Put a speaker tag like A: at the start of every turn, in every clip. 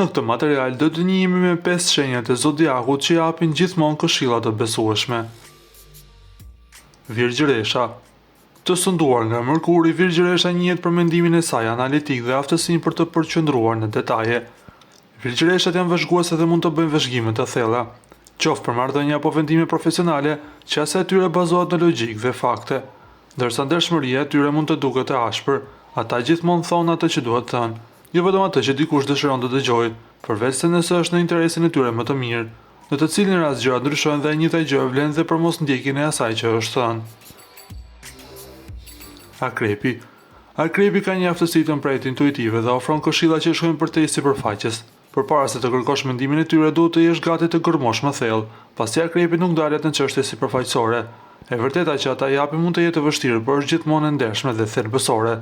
A: Në këtë material do të njihemi me pesë shenjat e zodiakut që japin gjithmonë këshilla të besueshme. Virgjëresha Të sunduar nga Mërkuri, Virgjëresha njihet për mendimin e saj analitik dhe aftësinë për të përqendruar në detaje. Virgjëreshat janë vëzhguese dhe mund të bëjnë vëzhgime të thella, qoftë për marrëdhënie apo vendime profesionale, qasja e tyre bazohet në logjikë dhe fakte. Ndërsa ndershmëria e tyre mund të duket e ashpër, ata gjithmonë thonë atë që duhet thënë, jo vetëm atë që dikush dëshiron të dëgjojë, përveçse nëse është në interesin e tyre më të mirë, në të cilin rast gjërat ndryshojnë dhe e njëjta gjë vlen dhe për mosndjekjen e asaj që është thënë. Akrepi Akrepi ka një aftësi të mprehtë intuitive dhe ofron këshilla që shkojnë përtej sipërfaqes. Përpara se të kërkosh mendimin e tyre, duhet të jesh gati të gërmosh më thellë, pasi akrepi nuk ndalet në çështje sipërfaqësore. E vërteta që ata japin mund të jetë e vështirë, por është gjithmonë e ndershme dhe thelbësore.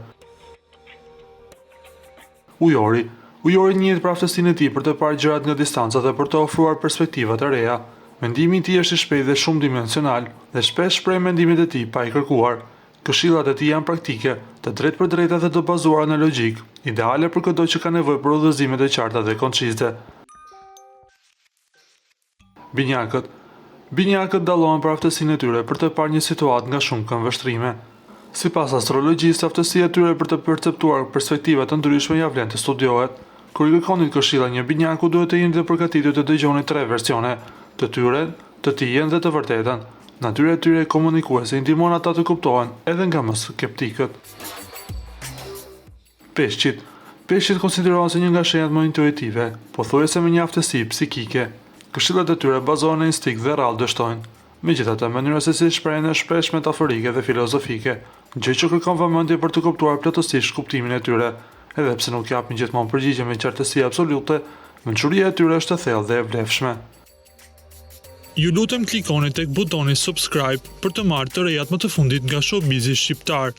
A: Ujori Ujori njihet për aftësinë e tij për të parë gjërat nga distanca dhe për të ofruar perspektiva të reja. Mendimi i tij është i shpejtë dhe shumëdimensional, dhe shpesh shpreh mendimet e tij pa i kërkuar. Këshillat e tij janë praktike, të drejtpërdrejta dhe të bazuara në logjikë, ideale për këdo që ka nevojë për udhëzime të qarta dhe koncize. Binjakët Binjakët dallohen për aftësinë e tyre për të parë një situatë nga shumë këndvështrime. Sipas astrologjisë, aftësia e tyre për të perceptuar perspektiva të ndryshme ia vlen të studiohet. Kur i kërkoni këshilla një binjaku, duhet të jeni të përgatitur të dëgjoni tre versione, të tyren, të tijën dhe të vërtetën. Natyra e tyre komunikuese i ndihmon ata të kuptohen edhe nga më skeptikët. Peshqit Peshqit konsiderohen si një nga shenjat më intuitive, pothuajse me një aftësi psikike. Këshillat e tyre bazohen në instinkt dhe rrallë dështojnë. Megjithatë, mënyra se si shprehen është shpesh metaforike dhe filozofike, gjë që kërkon vëmendje për të kuptuar plotësisht kuptimin e tyre. Edhe pse nuk japin gjithmonë përgjigje me qartësi absolute, mençuria e tyre është e thellë dhe e vlefshme.
B: Ju lutem klikoni tek butoni subscribe për të marrë të rejat më të fundit nga showbizi shqiptar.